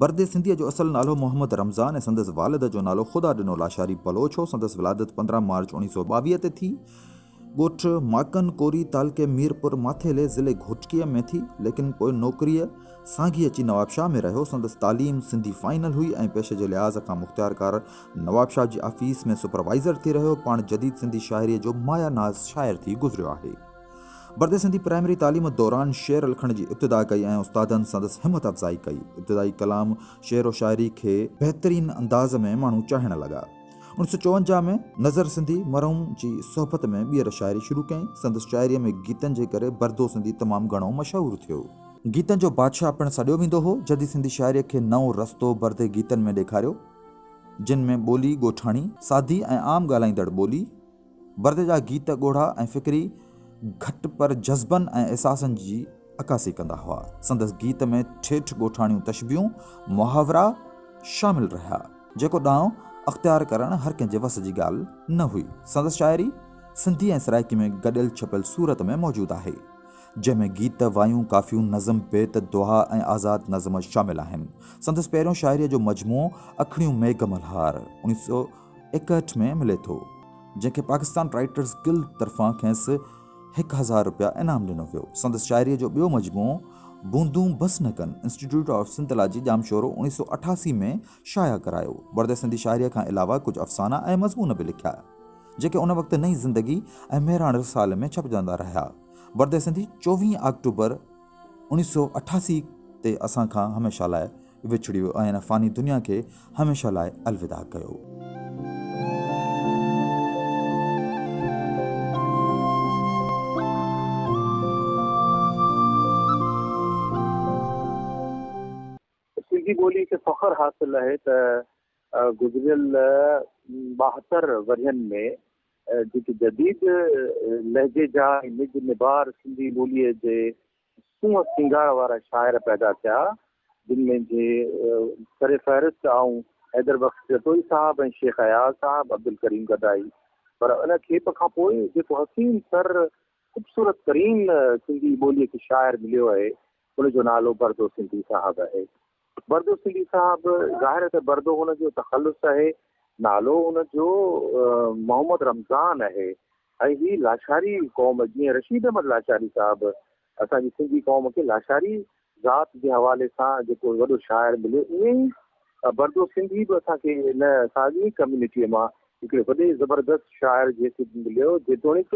بردي سنڌيء جو اصل نالو محمد رمضان ۽ سندس والد جو نالو خدا ڏنو لاشاري بلوچ هو. سندس ولادت 15 مارچ 1922 تي ٿي. ڳوٺ ماڪن ڪوري تعلقي ميرپور ماٿيلي ضلعي گهوٽڪيء ۾ ٿي، ليڪن پوء نوڪريء سانگي اچي نوابشاهه ۾ رهيو. سندس تعليم سنڌي فائنل هئي ۽ پيشي جي لحاظ کان مختيارڪار نوابشاهه جي آفيس ۾ سپروائيزر ٿي رهيو. پاڻ جديد سنڌي شاعريء جو مايه ناز شاعر ٿي گذريو آهي. بردي سنڌي پرائمري تعليم دوران شعر لکڻ جي ابتدا ڪئي ۽ استادن سندس همت افزائي ڪئي. ابتدائي ڪلام، شعر و شاعري کي بهترين انداز ۾ ماڻهو چاهڻ لڳا. اڻ سؤ چوونجاهه ۾ نظر سنڌي مرحوم جي صحبت ۾ ٻيهر شاعري شروع ڪيائين. سندس شاعريء ۾ گيتن جي ڪري بردو سنڌي تمام گهڻو مشهور ٿيو. گيتن جو بادشاهه پڻ سڏيو ويندو هو. جديد سنڌي شاعريء کي نئون رستو بردي گيتن ۾ ڏيکاريو، جن ۾ ٻولي ڳوٺاڻي، سادي ۽ عام ڳالهائيندڙ ٻولي، بردي جا گيت ڳوڙها ۽ فڪري گهٽ پر جذبن ۽ احساسن جي عڪاسي ڪندا هئا. سندس گيت ۾ ٺيٺ ڳوٺاڻيون تشبيهون، محاورا شامل رهيا، جيڪو ڏانء اختيار ڪرڻ هر ڪنهن جي وس جي ڳالهه نه هئي. سندس شاعري سنڌي ۽ سرائيڪي ۾ گڏيل ڇپيل صورت ۾ موجود آهي، جنهن ۾ گيت، وايون، ڪافيون، نظم، بيت، دوها ۽ آزاد نظم شامل آهن. سندس پهريون شاعريء جو مجموعو اکڙيون ميگهه ملهار، 1961 ۾ ملي ٿو، جنهن کي پاڪستان رائيٽرز گلڊ طرفان کيس هڪ هزار رپيا انعام ڏنو ويو. سندس شاعريء جو ٻيو مجموعو بوندون بس نه ڪن انسٽيٽيوٽ آف سنڌالاجي ڄامشورو 1988 ۾ شايع ڪرايو. بردي سنڌي شاعريء کان علاوه ڪجهه افسانا ۽ مضمون به لکيا، جيڪي ان وقت نئين زندگي ۽ مهراڻ رسالي ۾ ڇپجندا رهيا. بردي سنڌي 24 آڪٽوبر 1988 تي اسان کان هميشه لاء وڇڙي ويو ۽ هن فاني دنيا کي هميشه لاء الوداع ڪيو. سنڌي ٻولي کي فخر حاصل آهي ته گذريل 72 ورهين ۾ جيڪي جديد لهجي جا ۽ نج نبار سنڌي ٻوليء جي سونهن سينگار وارا شاعر پيدا ٿيا، جن ۾ جي سر فهرست آئون حيدر بخش جتوئي صاحب ۽ شيخ اياز صاحب، عبدالڪريم گدائي. پر ان کيپ کان پوء جيڪو حسين سر خوبصورت ترين سنڌي ٻوليء کي شاعر مليو آهي، ان جو نالو بردو سنڌي صاحب آهي. بردو سنڌي صاحب ظاهر آهي ته بردو هن جو تخلص آهي، نالو هن جو محمد رمضان آهي. ۽ هي لاشاري قوم جيئن رشيد احمد لاشاري صاحب اسان جي سنڌي قوم کي لاشاري ذات جي حوالي سان جيڪو وڏو شاعر مليو ائين ئي بردو سنڌي به اسان کي ان ساڳي ئي ڪميونٽيء مان هڪڙي وڏي زبردست شاعر جي حيثيت ۾ مليو جيتوڻيڪ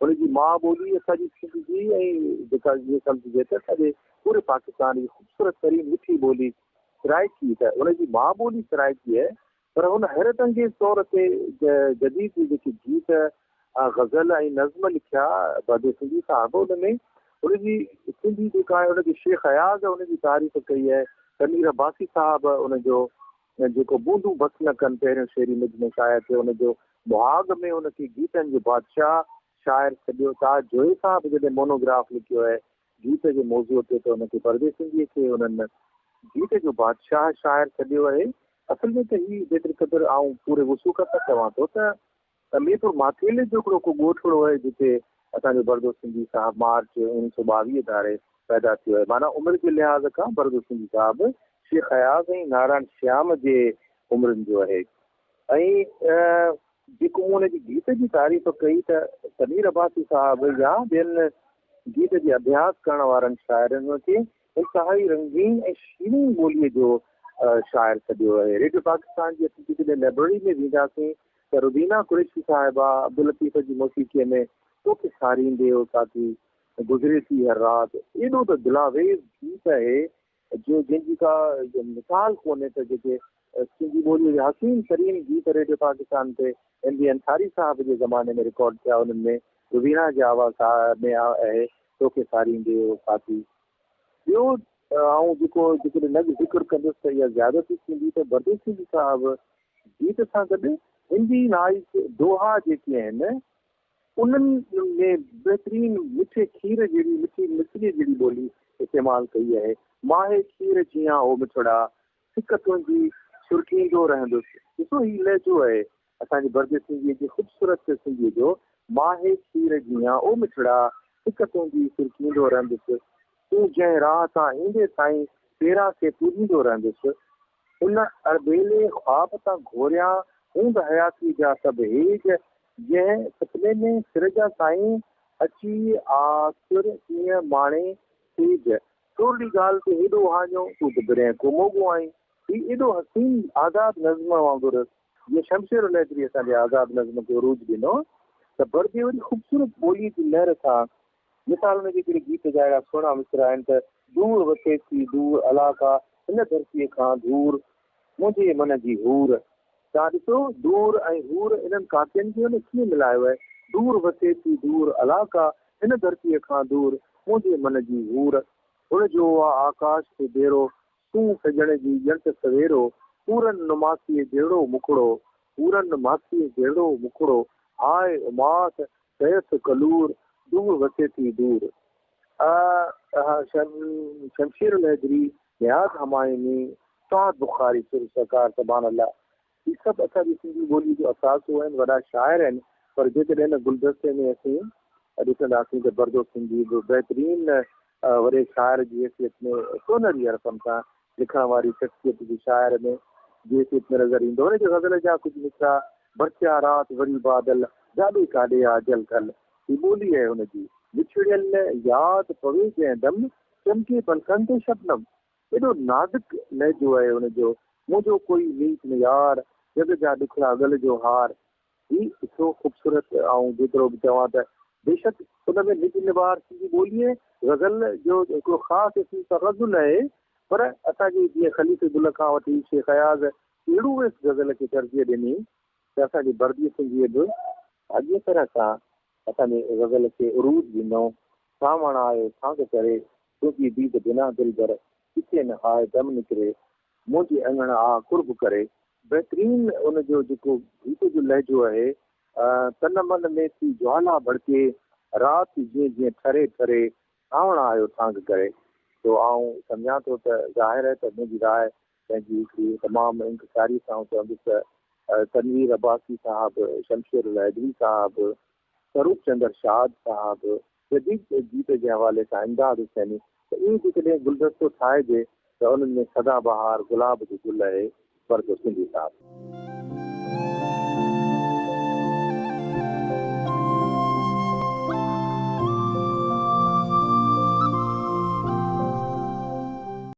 هن جي ماء ٻولي اسان جي سنڌ جي ۽ جيڪا ائين سمجهجي ته اسان جي پوري پاڪستان جي خوبصورت ترين مٺي ٻولي سرائيڪي ته هن جي ماء ٻولي سرائيڪي آهي پر هن حيرت انگيز طور تي جديد جيڪي گيت، غزل ۽ نظم لکيا بردو سنڌي صاحب ان ۾ هن جي سنڌي جيڪا آهي ان کي شيخ اياز ان جي تعريف ڪئي آهي، تنوير عباسي صاحب ان جو جيڪو بوندون بس نه ڪن پهريون شعري مجموعو شايع ٿيو ان جو مهاڳ ۾ ان کي گيتن جو بادشاهه شاعر سڏيو، تاج جويي صاحب جڏهن مونوگراف لکيو آهي گيت جي موضوع تي ته ان کي پردي سنڌيء کي انهن گيت جو بادشاهه شاعر سڏيو آهي. اصل ۾ ته هي جيتري قدر آئون پوري وثوق سان چوان ٿو ته ميرپور ماٿيلي جو هڪڙو ڪو ڳوٺڙو آهي جتي اسان جو بردو سنڌي صاحب مارچ 1922 ڌاري پيدا ٿيو آهي. معنيٰ عمر جي لحاظ کان بردو سنڌي صاحب شيخ اياز ۽ نارائڻ شيام جي عمرن جو آهي ۽ جيڪو مون ان جي گيت جي تعريف ڪئي ته تنوير عباسي صاحب يا ٻين گيت جي اڀياس ڪرڻ وارن شاعرن ان کي انتهائي رنگين ۽ شيرين ٻوليء جو شاعر سڏيو آهي. ريڊيو پاڪستان جي اسين جيڪڏهن لئبرري ۾ وينداسين ته روبينا قريشي صاحبه عبداللطيف جي موسيقيء ۾ توکي ساريندي او ساٿي گذري ٿي هر رات ايڏو ته دلاويز گيت آهي جو جنهن جي ڪا مثال ڪونهي ته جيڪي سنڌي ٻوليء جا حسين ترين گيت ريڊيو پاڪستان تي ايم بي انصاري صاحب جي زماني ۾ رڪارڊ ٿيا انهن ۾ روبينا جي آواز ۾ آهي توکي ساريندي او ساٿي. ٻيو آئون جيڪو جيڪڏهن نه ذڪر ڪندس ته اها زيادتي ٿيندي ته بردو سنڌي صاحب گيت سان گڏ هندي نائيس دوها جيڪي آهن انهن ۾ بهترين مٺي کير جهڙي مٺي مصريء جهڙي ٻولي استعمال ڪئي آهي. ماهي کير جيان او مٺڙا، سڪ تنهنجي سرڪيندو رهندس. ڏسو هي لهجو آهي اسان جي بردي سنڌيء جي خوبصورت سنڌيء جو، ماهي کير جيان او مٺڙا، سڪ تنهنجي سرڪيندو رهندس. تون جنهن راهه تان ايندين سائين، پيرا سي پوڄيندو رهندس. ان اربيلي خواب تان گهوريان، هوند حياتيء جا سڀ هيج، جنهن سپني ۾ سر جا سائين، اچي آسر ڪيئن ماڻي سيج. ٿورڙي ڳالهه تي هيڏو هاڃو، تون ته برهه ڪو موڳو آهين. هي ايڏو حسين آزاد نظم وانگر جيئن شمشير الحيدري اسان جي آزاد نظم کي عروج ڏنو ته بردي وري خوبصورت ٻوليء جي لهر سان مثال ان جي هڪڙي گيت جا اهڙا سهڻا مصرع آهن ته، دور وسي ٿي دور الا ڪا هن ڌرتيء کان ڌور، منهنجي من جي حور. توهان ڏسو دور ۽ حور انهن قافين کي هن ڪيئن ملايو آهي، دور وسي ٿي دور الا ڪا هن ڌرتيء کان دور، منهنجي من جي حور. هن جو آ آڪاش تي ديرو، سونهن سڄڻ جي ڄڻ ته سويرو، پورن نماسيء جهڙو مکڙو، پورن ماسيء جهڙو مکڙو، هاء اماس ڪيس ڪلور، دور وسي ٿي دور. شمشير الحيدري، نياز همايوني، سعد بخاري سر سرڪار سبحان الله هي سڀ اسان جي سنڌي ٻوليء جو اثاثو آهن، وڏا شاعر آهن، پر جيڪڏهن هن گلدستي ۾ اسين ڏسنداسين ته بردو سنڌي به بهترين وڏي شاعر جي حيثيت ۾ سونهري حرفن سان لکڻ واري شخصيت جي شاعر ۾ جي حيثيت ۾ نظر ايندو. هن جي غزل جا ڪجهه مصرع، برسيا رات وري بادل، جاڏي ڪاڏي آ جل ٿل. هي ٻولي آهي هن جي. وڇڙيل ياد پوي جنهن دم، چمڪي پلڪن تي شبنم. ايڏو نازڪ لهجو آهي هن جو. منهنجو ڪوئي ميت نه يار، جڳ جا ڏکڙا ڳل جو هار. هي ايترو خوبصورت آئون جيترو به چوان ته بيشڪ ان ۾ نج نبار سنڌي ٻوليء غزل جو هڪڙو خاص اسم تغزل آهي پر اسان جي جيئن خليفي گل کان وٺي شيخ اياز اهڙو ويس غزل کي ترجيح ڏني ته اسان جي بردي سنڌيء به ساڳيء طرح سان اسان جي غزل کي عروج ڏنو. سانوڻ آيو سانگ ڪري، تنهنجي ديد بنا دلبر، ڪٿي نه آء دم نڪري، منهنجي اڱڻ آ قرب ڪري. بهترين ان جو جيڪو گيت جو لهجو آهي، تن من ۾ ٿي جوالا ڀڙڪي، رات جيئن جيئن ٺري ٺري، سانوڻ آيو سانگ ڪري. سو آئون سمجهان ٿو ته ظاهر آهي ته منهنجي راء پنهنجي هڪڙي تمام انڪساري سان آئون چوندس ته تنوير عباسي صاحب، شمشير الحيدري صاحب، سروپ چندر شاد صاحب، جديد گيت جي حوالي سان امداد حسيني ته ائين جيڪڏهن گلدستو ٺاهجي ته انهن ۾ سدا بهار گلاب جو گل اهي بردو سنڌي صاحب.